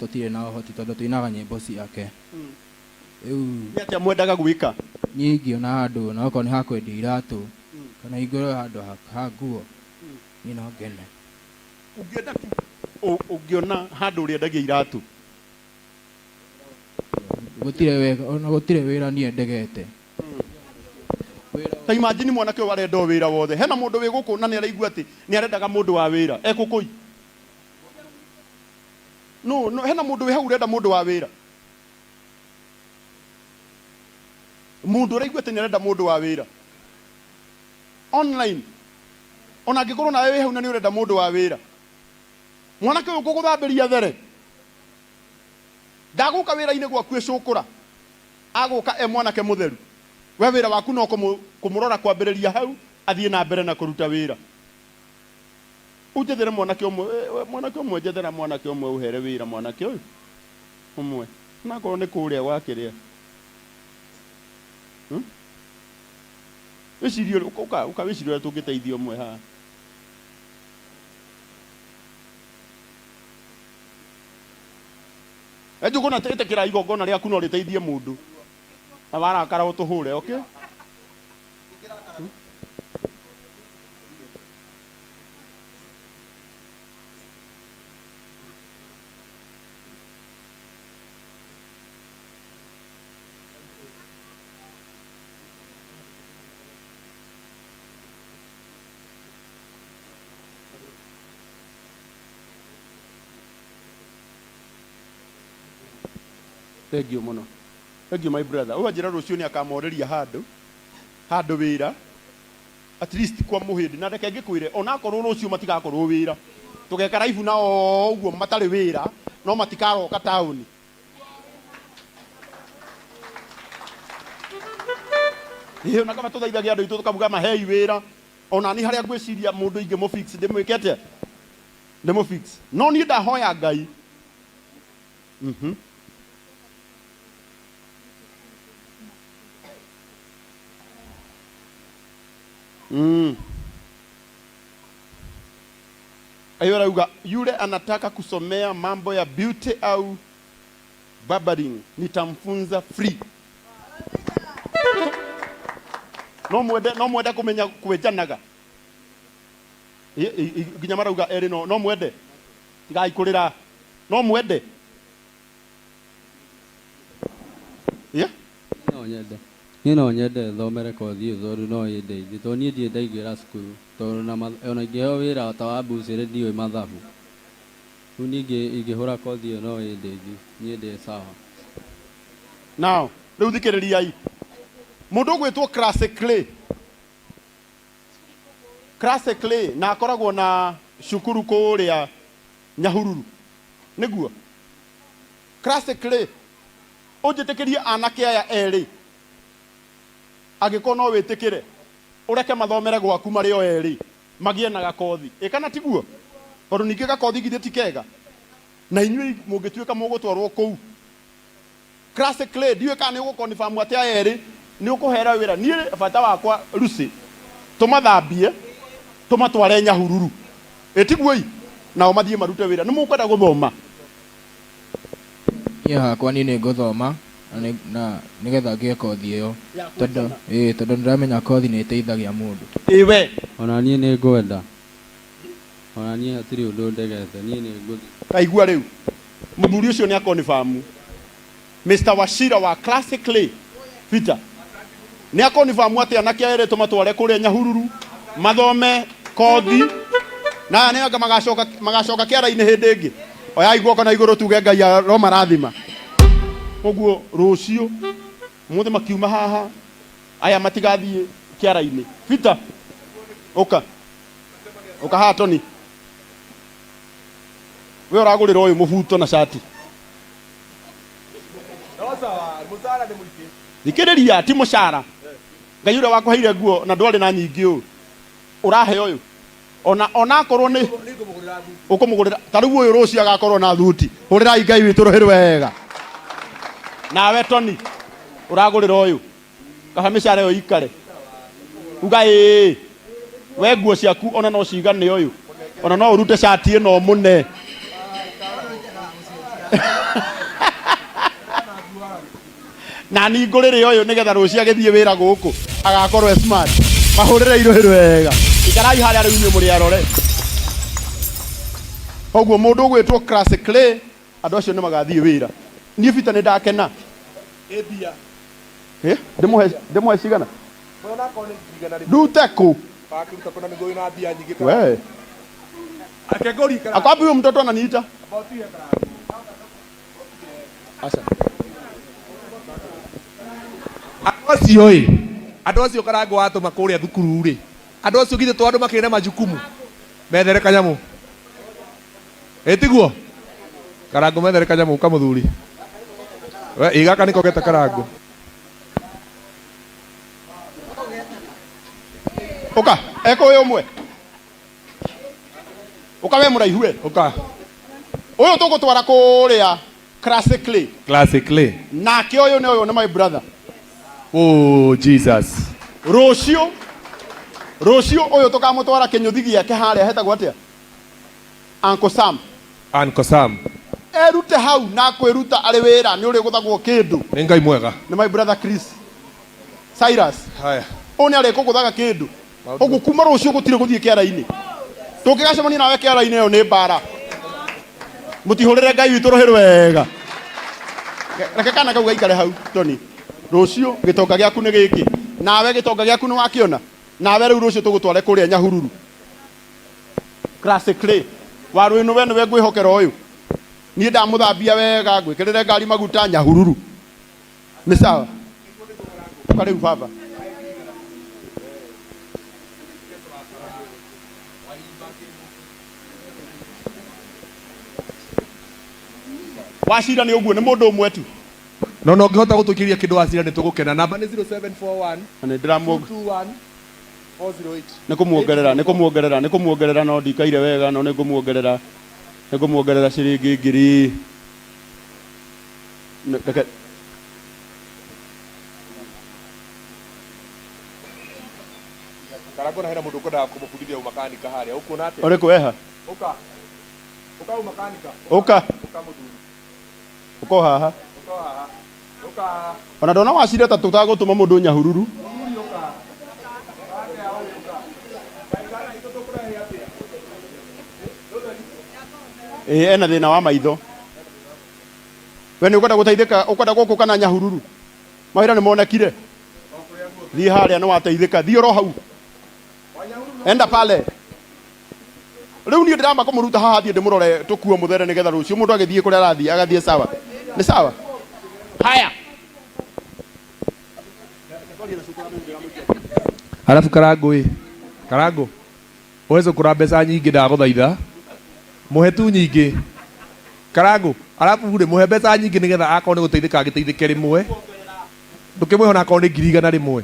tũtirĩ na ũhoti tondũ tũinaga nyĩmbo ciake. Rĩu Nĩ atĩa mwendaga gwĩka? Niĩ ingĩona handũ ona okorwo nĩ ha kwendia iratũ kana hingũre handũ ha nguo, niĩ no ngene. Ũngĩenda tu ũngĩona handũ ũrĩendagia iratũ? Gũtirĩ wega, ona gũtirĩ wĩra niĩ ndegete. Ta imagine mwanake ũyũ arenda o wĩra wothe. Hena mũndũ wĩ gũkũ na nĩ araigua atĩ nĩ arendaga mũndũ wa wĩra. E kũkũi? No, no, hena mũndũ wĩ hau ũrenda mũndũ wa wĩra? Mũndũ ũraigua atĩ nĩ arenda mũndũ wa wĩra online, ona angĩkorwo nawe wĩ hau na nĩ ũrenda mũndũ wa wĩra, mwanake ũyũ ngũgũthambĩria there, ndagũka wĩra-inĩ gwaku ĩcũkũra, agũka e mwanake mũtheru. We wĩra waku no kũmũrora kwambĩrĩria hau athiĩ na mbere na kũruta wĩra. Ũnjethere mwanake ũmwe, mwanake ũmwe, njethera mwanake ũmwe ũhere wĩra mwanake ũyũ ũmwe, onakorwo nĩ kũrĩa gwa kĩrĩa. Wĩcirie ũrĩa, ũka, ũka wĩcirie ũrĩa tũngĩteithia ũmwe haha. Njũgũna ĩtĩkĩra igongona rĩaku no rĩteithie mũndũ. Na warakara ũtũhũre, okay? Thank you mũno. Thank you my brother. Ũyũ anjĩra rũciũ nĩ akamorĩria handũ handũ wĩra at least kwa mũhĩndĩ na reke ngĩkwĩre onakorwo rũciũ matigakorwo wĩra tũgeka raibu na o ũguo matarĩ wĩra no matikaroka taũni. Ĩĩ ona kaba tũthaithagia andũ aitũ tũkamuga mahei wĩra ona ni harĩa ngwĩciria mũndũ ingĩmũ fix ndĩmwĩke atĩa ndĩmũ fix no niĩ ndahoya Ngai. Hiyo arauga yule anataka kusomea mambo ya beauty au barbering nitamfunza free. No mwende, no mwende kumenya kwenjanaga. Nginya marauga eri no, no mwende. Tigai kurira. No mwende. Yeah? No nyende. Niĩ no nyende thomere kothi ĩyo tondũ no ĩndeithie tondũ niĩ ndirĩ ndaingĩra cukuru tondũ ona ingĩheo wĩra ta wa mbucĩrĩ ndiũĩ mathabu. Rĩu niĩ ingĩhũra kothi ĩyo no ĩndeithie, niĩ ndĩ sawa. Now, rĩu thikĩrĩriai. Mũndũ ũgwĩtwo Classic Clay. Classic Clay na akoragwo na cukuru kũrĩa Nyahururu. Nĩguo? Classic Clay, ũnjĩtĩkĩrie anake aya erĩ, angĩkorwo no wĩtĩkĩre, ũreke mathomere gwaku marĩ o erĩ, magĩe na gakothi. Ĩ kana tiguo? Tondũ ningĩ gakothi githĩ ti kega? Na inyuĩ mũngĩtuĩka mũgũtwarwo kũu. Classic Clay, ndiũĩ kana nĩ ũgũ confirm atĩ aya erĩ nĩ ũkũhera wĩra. Niĩ bata wakwa Lucy, tũmathambie, tũmatware Nyahururu. Ĩ tiguo ĩ? Nao mathiĩ marute wĩra. Nĩ mũkwenda gũthoma? Niĩ hakwa niĩ nĩ ngũthoma na nĩgetha ngĩe kothi ĩyo. Tondũ, ĩĩ tondũ nĩndĩramenya kothi nĩ ĩteithagia mũndũ. Ĩ we? Ona niĩ nĩ ngwenda. Ona niĩ hatirĩ ũndũ ndegete, niĩ nĩ ngũthiĩ. Ta igua rĩu. Mũthuri ũcio nĩ akonifirm. Mister Wachira wa Classic Clay, Peter. Nĩ akonifirm atĩ anake aya erĩ tũmatware kũrĩa Nyahururu mathome kothi na aya nĩ anga magacoka magacoka kĩara-inĩ hĩndĩ ĩngĩ. Oyai guoko na igũrũ tuge Ngai aromarathima. Koguo rũciũ ũmũthĩ makiuma haha aya matigathiĩ kĩara-inĩ. Peter, ũka. Ũka haha Tony. We ũragũrĩra ũyũ mũbuto na cati. Thikĩrĩria, ti mũcara. Ngai ũrĩa wakũheire nguo na ndwarĩ na nyingĩ ũũ, ũrahe ũyũ. Ona onakorwo nĩ ũkũmũgũrĩra ta rĩu ũyũ rũciũ agakorwo na thuti. Hũrĩrai Ngai witũ rũhĩ rwega. Nawe Tony, ũragũrĩra ũyũ. Kaba mĩcara ĩyo ikare. Uga ĩĩ. We nguo ciaku ona no cigane ũyũ. Ona no ũrute cati ĩno ũmũne. Na ni ngũrĩre ũyũ nĩgetha rũciũ agĩthiĩ wĩra gũkũ agakorwo e smart. Mahũrĩre irũhĩ wega. Ikarai harĩa rĩu inyuĩ mũrĩ arore. Koguo mũndũ ũgwĩtwo Classic Clay, andũ acio nĩ magathiĩ wĩra. Niĩ Peter nĩ ndakena. Ĩ mbia. Ĩ, ndĩmũhe ndĩmũhe cigana? Mũhe onakorwo nĩ ngiri 100. Ndute kũ? Wakĩruta kũ na nĩguo wĩna mbia nyingĩ We. Karangũ. Reke ngũrie Karangũ. Ako wapi huyo mtoto ananiita? Amba ũtige Karangũ. Aca. Andũ acio ĩ, andũ acio Karangũ watũma kũrĩa thukuru rĩ, andũ acio githĩ to andũ makĩrĩ na majukumu? Methere kanyamũ. Ĩ tiguo? Karangũ methere kanyamũ ka mũthuri. We, ĩ gaka nĩko geta Karangũ. Ũka, eka ũyũ ũmwe. Ũka we mũraihu we. Ũka. Ũyũ tũgũtwara kũrĩa Classically. Classically. Nake ũyũ nĩ ũyũ nĩ my brother. Oh Jesus. Rũciũ rũciũ ũyũ tũkamũtwara kĩnyũthi gĩake harĩa hetagwo atĩa? Uncle Sam. Uncle Sam. Erute hau na kwĩruta arĩ wĩra nĩ ũrĩgũthagwo kĩndũ. Nĩ Ngai mwega. Nĩ my brother Chris. Cyrus. Haya. Ũyũ nĩ arĩkũgũthaga kĩndũ. Ũguo kuma rũciũ gũtirĩ gũthiĩ kĩara-inĩ. Tũngĩgacemania nawe kĩara-inĩ ĩyo nĩ mbara. Mũtihũrĩre Ngai witũ rũhĩ rwega. Reke kana kau gaikare hau Tony. Rũciũ gĩtonga gĩaku nĩ gĩkĩ. Nawe gĩtonga gĩaku nĩ wakĩona. Nawe rĩu rũciũ tũgũtware kũrĩa Nyahururu. Classic Clay. Warũĩnũ we nĩwe ngwĩhokera ũyũ. Niĩ ndamũthambia wega ngwĩkĩrĩre ngari maguta Nyahururu. Nĩ sawa? Ũka rĩu baba. Wacira nĩ ũguo nĩ mũndũ ũmwe tu. No no ũngĩhota gũtũikĩria kĩndũ wacira nĩ tũgũkena. Namba nĩ 0741 Na nĩ ndĩramuongerera 221 408. nĩ kũmuongerera nĩ kũmuongerera nĩ kũmuongerera no ndikaire wega no nĩ ngũmuongerera nĩ ngũmuongerera ciringi ngiri reke Karangũ na hena mũndũ ũkwendaga kũmũbundithia ũmakanika harĩa. Ũkuona atĩa? Ũrĩkũ eha? Ũka. Ũka ũmakanika. Ũka. Ũka mũthuri. Ũka o haha. Ũka o haha. Ũka. Ona ndona wacira ta tũtagũtũma mũndũ Nyahururu. Mũthuri ũka. Atĩa ũyũ ũka. Kaigana itũ tũkũrehe atĩa? Ĩĩ ena thĩna wa maitho. We nĩ ũkwenda gũteithĩka, ũkwenda gũkũ kana Nyahururu? Mawĩra nĩ monekire. Thiĩ harĩa nĩ wateithĩka. Thiĩ oro hau. Enda pale. Rĩu niĩ ndĩramba kũmũruta haha thiĩ ndĩmũrore tũkuo mũthere nĩgetha rũciũ mũndũ agĩthiĩ kũrĩa arathiĩ agathiĩ sawa. Nĩ sawa? Haya. Arabu Karangũ ĩ, Karangũ, ũhe cũkũra mbeca nyingĩ ndagũthaitha, mũhe tu nyingĩ. Karangũ, arabu rĩ, mũhe mbeca nyingĩ nĩgetha akorwo nĩ gũteithĩka agĩteithĩke rĩmwe. Ndũkĩmũhe ona akorwo nĩ 100,000 rĩmwe.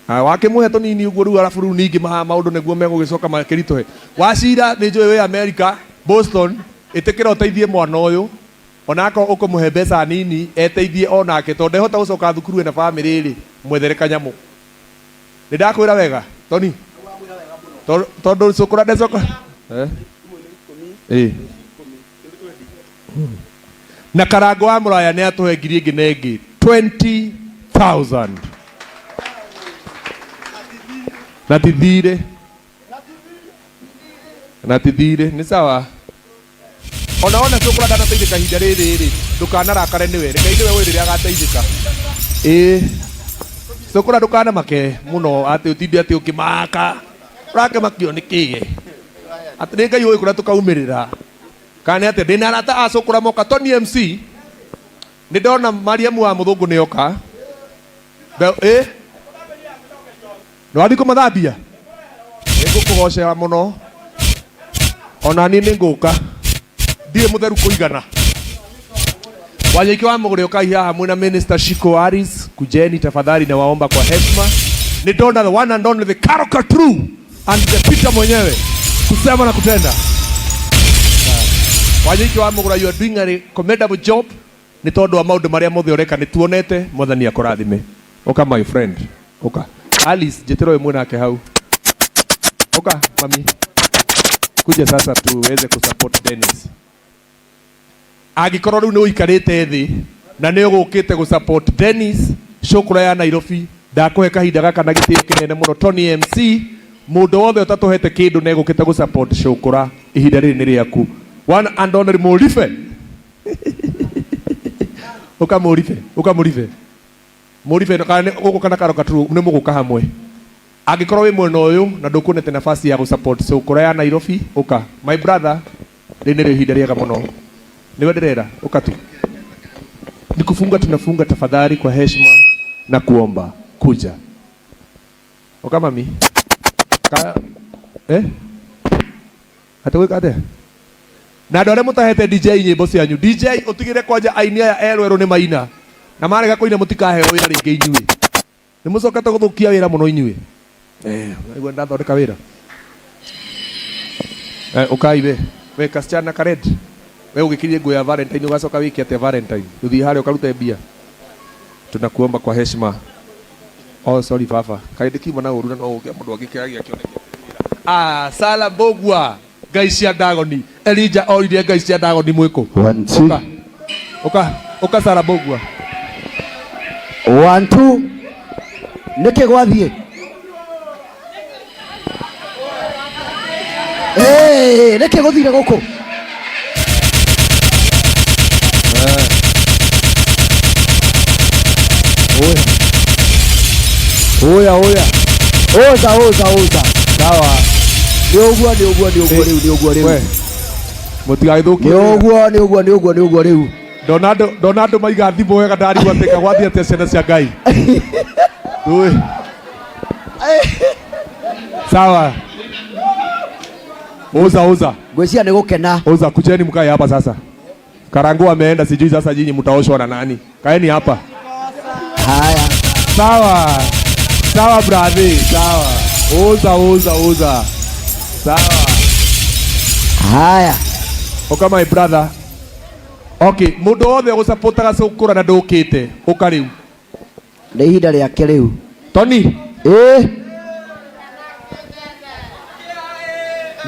Ah, wakĩmũhe tũnini ũguo rĩu arabu rĩu ningĩ maũndũ nĩguo megũgĩcoka makĩritũhe. Wacira nĩ njũĩ wĩ America, Boston, ĩtĩkĩra ũteithie mwana ũyũ. Ona akorwo ũkũmũhe mbeca nini eteithie onake tondũ ndehota gũcoka thukuru ena bamĩrĩ rĩ, mwethere kanyamũ. Nĩ ndakwĩra wega Tony? Tondũ cũkũra ndecoka. Eh? Ĩ. Na Karangũ wa Mũraya nĩ atũhe ngiri ĩngĩ na ĩngĩ 20,000. Na ti thirĩ. Na ti thirĩ. Nĩ sawa. Ona wona cũkũra ndanateithĩka ihinda rĩrĩ rĩ, ndũkanarakare nĩwe. Reke nĩwe ũĩ rĩrĩa agateithĩka. Ĩĩ. Cũkũra ndũkanamake mũno atĩ ũtinde atĩ ũkĩmaka. Ũrakĩmakio nĩ kĩĩ? Atĩ nĩ Ngai ũĩ kũrĩa tũkaumĩrĩra. Kana nĩ atĩa? Ndĩna arata a cũkũra moka. Tony MC, nĩ ndona Mariamu wa mũthũngũ nĩ oka. Ĩ? Nĩ wathiĩ kũmathambia? Nĩ ngũkũgocera mũno. Ona niĩ nĩ ngũka. Ndirĩ mũtheru kũigana. Wanyoike wa Mũgũrĩ ũkai haha mwĩna Minister Shiko Aris, kujeni tafadhali na waomba kwa heshima. Nĩ ndona the one and only the Carol True and the Peter mwenyewe kusema na kutenda. Wanyoike wa Mũgũra, you are doing a commendable job nĩ tondũ wa maũndũ marĩa mothe ũreka nĩ tuonete. Mwathani akũrathime. Ũka my friend, ũka. Alice, njĩtĩra ũyũ mwĩnake hau. Ũka mami, kuja sasa tuweze kusupport Dennis. Angĩkorwo rĩu nĩ ũikarĩte thĩ na nĩ ũgũkĩte gũ support Dennis Cũkũra ya Nairobi, ndakũhe kahinda gaka na gĩtĩo kĩnene mũno. Tony MC, mũndũ wothe ũtatũhete kĩndũ na egũkĩte gũ support Cũkũra, ihinda rĩrĩ nĩ rĩaku. One and only Mũribe. Ũka Mũribe, ũka Mũribe. Mũribe kana nĩ ũgũka na karo katuru nĩ mũgũka hamwe. Angĩkorwo wĩ mwena ũyũ na ndũkuonete nafasi ya gũ support Cũkũra ya Nairobi, ũka. My brother, rĩrĩ nĩrĩo ihinda rĩega mũno. Nĩwe ndĩrera, ũka tu. Ni kufunga tunafunga tafadhali kwa heshima na kuomba. Kuja. Ũka mami. Ka eh? Atĩ gwĩka atĩa? Na andũ arĩa mũtahete DJ nyĩmbo cianyu, DJ ũtigĩre kwanja aini aya erũ erũ nĩ maina. Na marega kũina mũtikaheo wĩra rĩngĩ inyuĩ. Nĩ mũcokete gũthũkia wĩra mũno inyuĩ. Eh, ũraigua ndathondeka wĩra. Eh, ũkai we. We kasichana ka red. We ũgĩkirie nguo ya Valentine ũgacoka wĩke atĩa Valentine? Ũthiĩ harĩa ũkarute mbia. Tunakuomba kwa heshima. Oh, sorry baba. Kaĩ ndĩkiuma na ũru na no ũke mũndũ angĩkĩragia kĩoneke. Ah, Sala Mbogua. Ngai cia Dagoni. Elijah oririe ngai cia Dagoni mwĩkũ. One, two. Ũka. Ũka. Ũka Sala Mbogua. One, two. Nĩkĩ gwathiĩ? Ĩĩ, nĩkĩ gũthire gũkũ? Oya. Oya, oya. Ũza, ũza, ũza. Sawa. Nĩ ũguo, nĩ ũguo, nĩ ũguo rĩu, nĩ ũguo rĩu. We. Mũtigagĩthũkie. Nĩ wĩra. ũguo, nĩ ũguo, nĩ ũguo, nĩ ũguo rĩu. Ndona andũ ndona andũ maiga thimũ wega ndarigwo atĩ kagwathiĩ atĩa ciana cia Ngai. Ndũĩ. Sawa. Uza uza. Ngwĩciria nĩ gũkena. Uza kujeni mkae hapa sasa. Karangu ameenda sijui sasa nyinyi mtaoshwa na nani. Kaeni hapa. Haya. Sawa. Sawa brother, sawa. Uza uza uza. Sawa. Haya. Oka my brother. Okay, mundu wothe ũgũcapotaga cũkũra na ndũkĩte, ũka rĩu. Nĩ ihinda rĩake rĩu. Tony, Ĩĩ.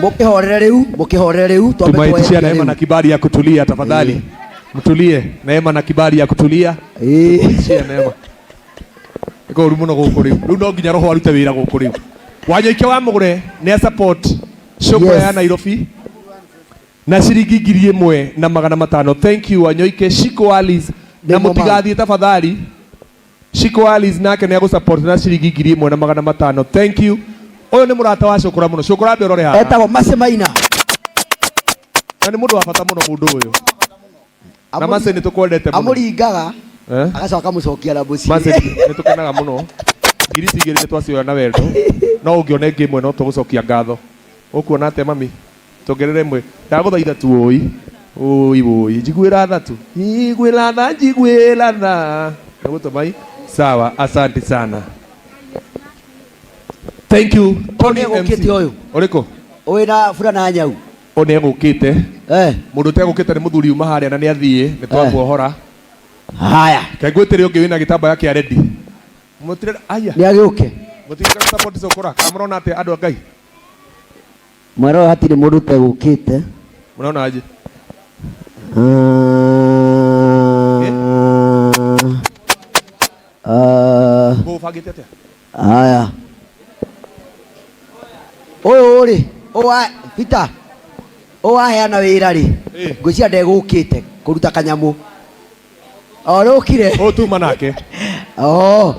Mũkĩhorere rĩu, mũkĩhorere rĩu, twambe tumaitishia tuoe neema na rĩu. kibali ya kutulia tafadhali. Mtulie, neema na kibali ya kutulia. Ĩĩ. Tumaitishia neema. Ĩko ũru mũno gũkũ rĩu. Rĩu no nginya roho arute wĩra gũkũ rĩu. Wanyoike wa Mũgũre nĩ a support Cũkũra Yes. ya Nairobi na ciringi 1500. Thank you Wanyoike. Shiko Alice na Nĩ mo mũtigathiĩ tafadhali. Shiko Alice nake nĩ agũsupport na ciringi 1500. Thank you. Ũyũ nĩ mũrata wa Cũkũra mũno. Cũkũra ambe ũrore haha. Etagwo Mercy Maina. Na nĩ mũndũ wa bata mũno mũndũ ũyũ. Na Mercy nĩ tũkwendete mũno. Amũringaga Eh? agacoka akamũcokia na mũciĩ. Mercy nĩ tũkenaga mũno. Ngiri ici igĩrĩ nĩ twacioya na wendo. No ũngĩona ĩngĩ ĩmwe no tũgũcokia ngatho. Ũkuona atĩa mami? Tuongerere ĩmwe. Ndagũthaitha tu ũi. Ũi ũi. Njiguĩra tha tu. Njiguĩra tha, njiguĩra tha. Nĩgũtũma i. Sawa, asante sana. Thank you. Tony Ũyũ nĩegũkĩte MC. ũyũ. Ũrĩkũ? Wĩna burana nyau. Ũyũ nĩegũkĩte. Eh. Mũndũ ũtegũkĩte nĩ mũthuri uma harĩa na nĩathiĩ. Nĩ twamuohora. Haya. Kaĩ ngwĩtĩre ũngĩ wĩna gĩtambaya kĩa ready. Mũtirĩ aya. Nĩ agĩũke. Mũtirĩ support cũkũra. Kana mũrona atĩa andũ a Ngai? Mwena ũyũ hatirĩ mũndũ ũtegũkĩte. Mũrona aje? Ah, Mũbangĩte atĩa? Haya. Ũyũ rĩ, ũyũ wa Peter, ũyũ waheana wĩra rĩ, Ĩ. ngwĩciria ndegũkĩte kũruta kanyamũ. O rũkire. Ũyũ tuma nake. Oh.